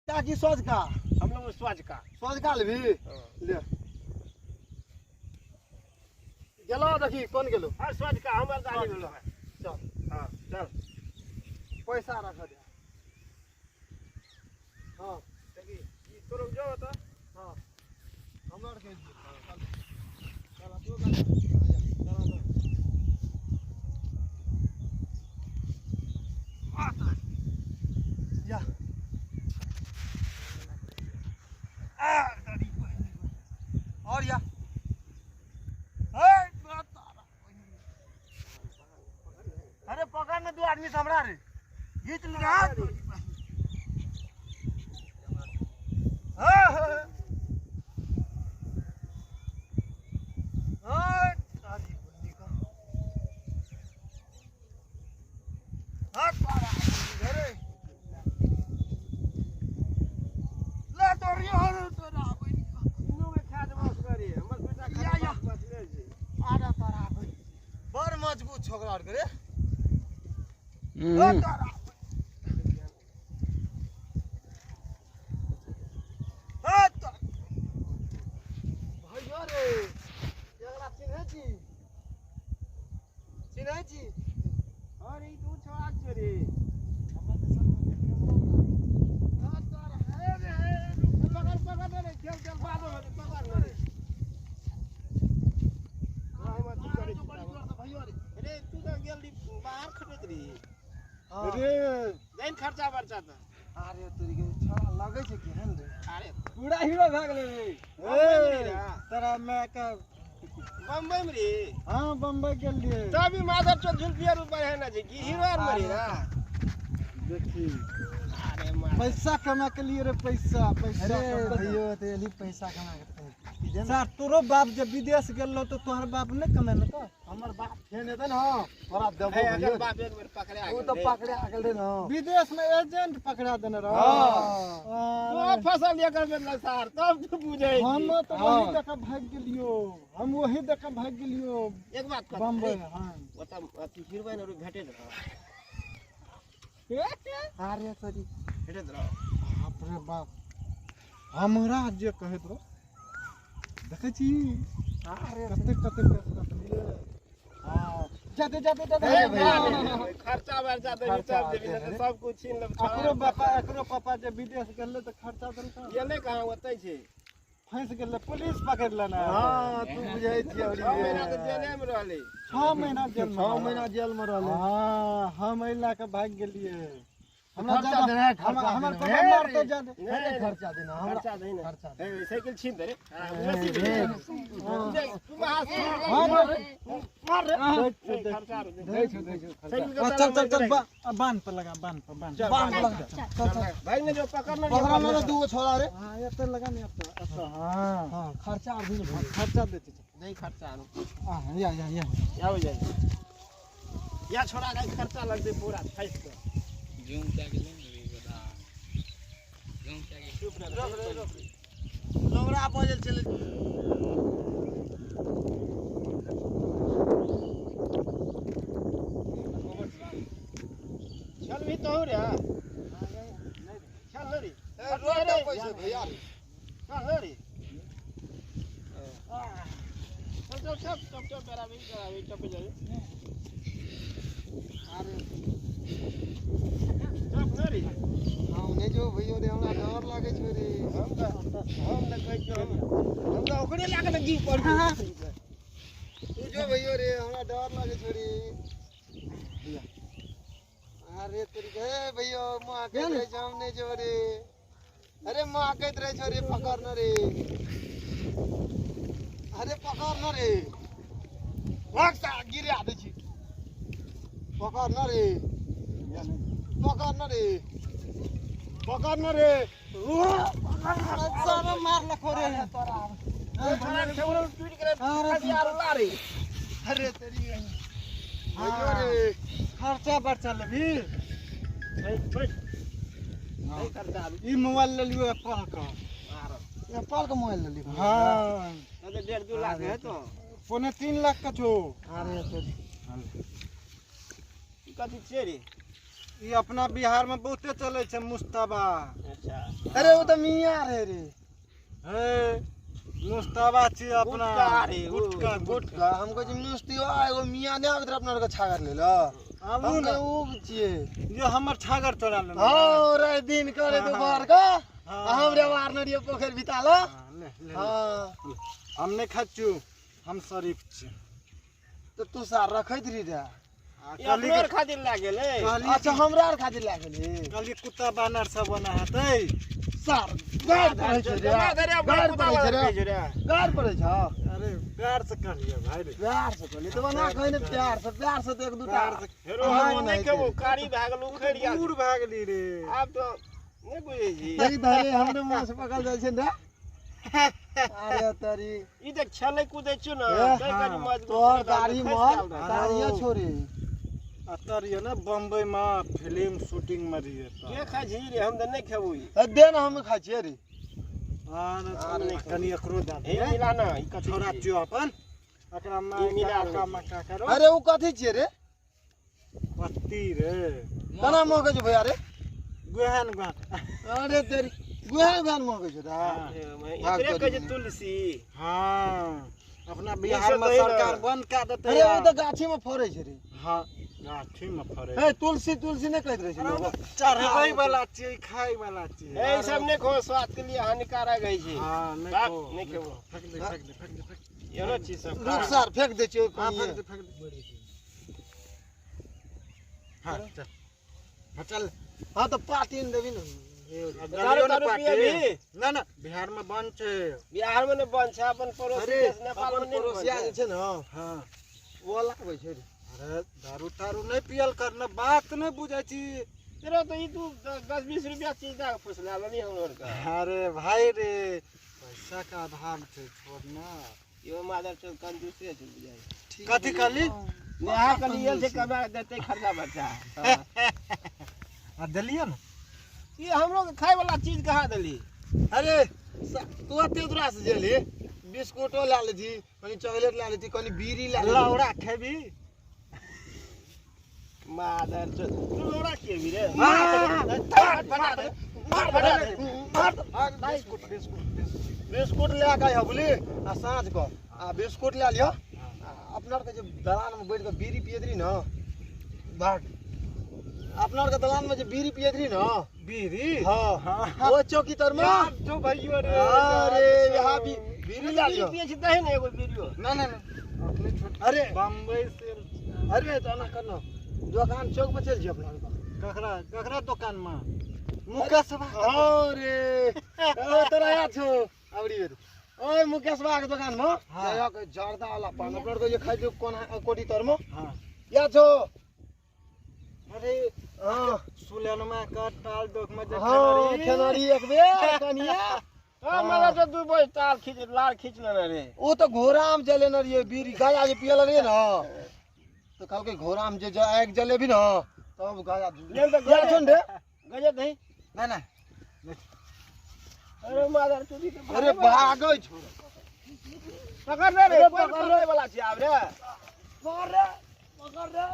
की सोझका हम लोग सोझका सोझका लेबी ले गेलो देखी कोन गेलो। हां सोझका हमर गाड़ी गेलो। चल हां चल पैसा रख दे। हां देखी ई तोरो जो त हां हमर के चल चल तू चल चल या और या अरे पकड़ में दो आदमी हमरा रे घीच ले। हां तारी बंदी का हां तारा घरे ले तोरी हो तोरा बनी का इनो में खा देबो करे हमर बेटा या या बचले छै। आरा तारा बड़ मजबूत छोकरा रे। भैया रे एकरा चिन्है छी चिन्है छी? अरे ई तू छोड़ा छो रे। पकड़ पकड़ रे खेल चल बाद में पकड़ रे। अरे तू तो गेल बाहर खटैत रही अरे देन खर्चा बर्चा त। अरे तोरी के छोड़ा लगै छै केहन रे। अरे पूरा हीरो भए गेलै रे। ए तोरा my के बम्बई में रे। हां बम्बई गेल रे। तभी माधव चौक झुलपिया रुपया है ना जी की हीरो आर मरी ना देखी। अरे मार पैसा कमा के लिए रे पैसा पैसा। अरे भैयो ते एली पैसा कमा के सर तोरो बाप जब विदेश गेल तो तोहर बाप नहीं कमेलो तो हमर बाप फेन हेतै न तोरा देबो भैयो। बाप एक बेर पकड़ा ओ त पकड़ा गेल रे न विदेश में एजेंट पकड़ा देने रहो। तो फसल एकर में सार तब तू बुझै। हम तो वही देख भाग गेलियो हम वही देख भाग गेलियो। एक बात कह बम्बई। हां ओता अथी हीरोइन और भेटैत रहो। अरे सॉरी भेटैत रहो। बाप रे बाप हमरा जे कहैत रहो देखै छी कते कते पैसा लिए। हां जाते जाते जाते खर्चा बर्चा देबी तब देबी न त सब कुछ छीन लेब। एकरो पापा जे विदेश गेलै त खर्चा देलका गेलै कहां ओतै छै फंस गेलै पुलिस पकड़ लेना। हां तू बुझै छी। 6 महीना त जेले में रहलै। 6 महीना जेल में 6 महीना जेल में रहलै। हां हम एहि लए के भाग गेलियै। हमरा खर्चा देना है हमर पापा मारते जादे। अरे खर्चा देना हमरा खर्चा देना खर्चा ए साइकिल छीन दे रे। तू हाथ मार रे खर्चा दे छु दे छु। चल चल चल बांध पर लगा बांध पर बांध बांध लगा चल चल भाई ने जो पकड़ ना पकड़ ना दू छोड़ा रे। हां एते लगा नहीं अब तो। हां हां खर्चा अभी खर्चा दे चल नहीं खर्चा आनो। हां या या या या हो जाए या छोड़ा का खर्चा लगते पूरा फंस के जूम क्या के लेंगे बता जूम क्या के चुप रह रोक रे रोक लोगरा बजल चले। चल भी तो हो रे। चल रे रोड दे पैसे भैया चल रे चल चल चल चल चल बराबर बराबर चप जाए। अरे चप रे हम नै जो भैयो रे हमरा डर लागै छो रे। हम त हम न कहै छियो हम त ओकरे लागे न जीव पड़ तू जो भैयो रे हमरा डर लागै छो रे। अरे तेरी हे भैयो मां कहैत रहे छौ हम नै जो रे। अरे मां कहैत रहे छो रे पकड़ न रे। अरे पकड़ न रे भाग सा गिरा दै छी। पकड़ न रे पकड़ न रे पकड़ न रे। सारा मार लखो रे तोरा छोड़ा ठेउरो टूट गेलै यार ला रे। अरे तेरी भैयो रे खर्चा बर्चा लेबी बैठ नहीं खर्चा ई मोबाइल ले लियो एप्पल का। एप्पल का मोबाइल ले लियो। हां तो 1.5 2 लाख है तो 2.75 लाख का छो। अरे तेरी कथी छै रे? ई अपना बिहार में बहुते चले छै मुस्तबा। अच्छा अरे वो तो मियां रे रे। हे मुस्तबा छी अपना गुटखा गुटखा। हमको जे मुस्तिवा एगो मियां ने आबत अपना के छागर ले ल। आबू हम ना उ छिए ये हमर छागर चोरा ले। हां रे दिन करे दोपहर का हमरे मारने रहिए पोखर बिताला। ले ले। हां हम नहीं खाचू, हम शरीफ छी। तो तू सार रखैत रही रे। कहली के खातिर लागेले। अच्छा हमरा आर खातिर लागेले। कहली कुत्ता बानर सब बना हेतै। सार गार पड़ै छै रे, गार पड़ै छै रे, गार पड़ै छ। अरे प्यार से कहलिए भाई रे, प्यार से कहलिए तो बना कहि ने प्यार से, प्यार से तो एक दूटा हेरो हम नहीं खेबो। कारी भए गेल उखड़ गेल दूर भए गेली रे। आब तो नहीं बुझै छी। देख धरे हमरे मुंह से पकड़ जाइ छै ने। अरे तरी ई देख छलै कूदै छु न तै कनि मजबूत तोहर दाढ़ी मर दाढ़िया छोड़ी। अतर ये ना बम्बई में फिल्म शूटिंग में रहिए के खाइ छी रे? हम त नहीं खेबो। ई दे ना हम खाइ छियै रे। हां कनि एकरो दे हे मिला ना। ई कथी छोरा छियो अपन एकरा में मिला मका करो। अरे उ कथी छियै रे? पत्ती रे। केना महकै छै भैया रे? गुहन गुहन। अरे तेरी गुहन गुहन महकै छै दा। एकरे कहै छै तुलसी। हां अपना बिहार में सरकार बंद कर देतै। अरे उ त गाछी में फरै छै रे। हां गाछी में फरै। ए तुलसी तुलसी नहीं कहैत रहै छै लोग। चढ़बै वाला चीज खाइ वाला चीज। ए सब नहीं खो, स्वास्थ्य के लिए हानिकारक है छी। हां नहीं खो, नहीं खेबो। फेंक दे फेंक दे फेंक दे फेंक। एनो चीज सब रुक सर फेंक दे छियै। हां फेंक दे फेंक दे। हां चल हां चल। हां तो पार्टी ने देबी न। ना ना बिहार में बंद छै। बिहार में नहीं बंद छै, अपन पड़ोसी देश नेपाल में नहीं पड़ोसिया जे छै न। हां ओ लाबै छै रे। अरे दारू तारू नहीं पियल कर न, बात नहीं बुझै छी। तेरा तो ई तू 10-20 रुपया चीज दा के फुसला लेनी हमर का। अरे भाई रे पैसा का अभाव छै, छोड़ ना। यो मादर चोद कंजूसे छै बुझाइ। कथी कहली? नेहा कहली ये छै कमा देतै खर्चा बर्चा। आ देलियै न ई हमरो के खाय वाला चीज कहाँ देली? अरे तू एते दूरा से जेली बिस्कुटो ला लेथी, कनी चॉकलेट ला लेथी, कनी बीड़ी ला लेथी। लौड़ा खेबी? मादर चोद तू लौड़ा खेबी रे? मार बना दे मार बना दे मार। बिस्कुट बिस्कुट बिस्कुट ले के आइह बुझली। आ साँझ क आ बिस्कुट ले लिह। अपना के जे दलान में बैठ के बीड़ी पियत रही न, भाग अपना के दलान में जे बीड़ी पियत रही न। बीड़ी? हां ओ चौकी तर में जो भइयो रे। अरे यहाँ भी बीड़ी ला लियो। बीड़ी पिए छी तहे ने एगो बीड़ियो। ना ना ना अपने छोट। अरे बम्बई से। अरे तो ना करना दुकान चौक पर चल जी अपना के। ककरा ककरा दुकान में? मुकेश बा। अरे ओ तोरा याद छौ अबरी बेर ओए मुकेश बा के दुकान में जा के जर्दा वाला पान अपना के जे खाइ कोन कोटी तर में। हां याद छौ? अरे हां सुलेनमा का टाल दोक में जे हां खेनारी एक बेर कनिया। हां मला तो दू बोझ ताल खींच लार खींच लेने रे। ओ तो घोड़ा में जले न रहिए बीड़ी गाजा जे पियल रहिए न तो कहलकै घोड़ा में जे आगि जलेबी न तब गाजा ले तो याद छौ रे? गजब नहीं ना ना। अरे मादर चोदी के अरे भागै छौ। पकड़ रे रे, पकड़ रे वाला छी आब रे। पकड़ रे पकड़ रे।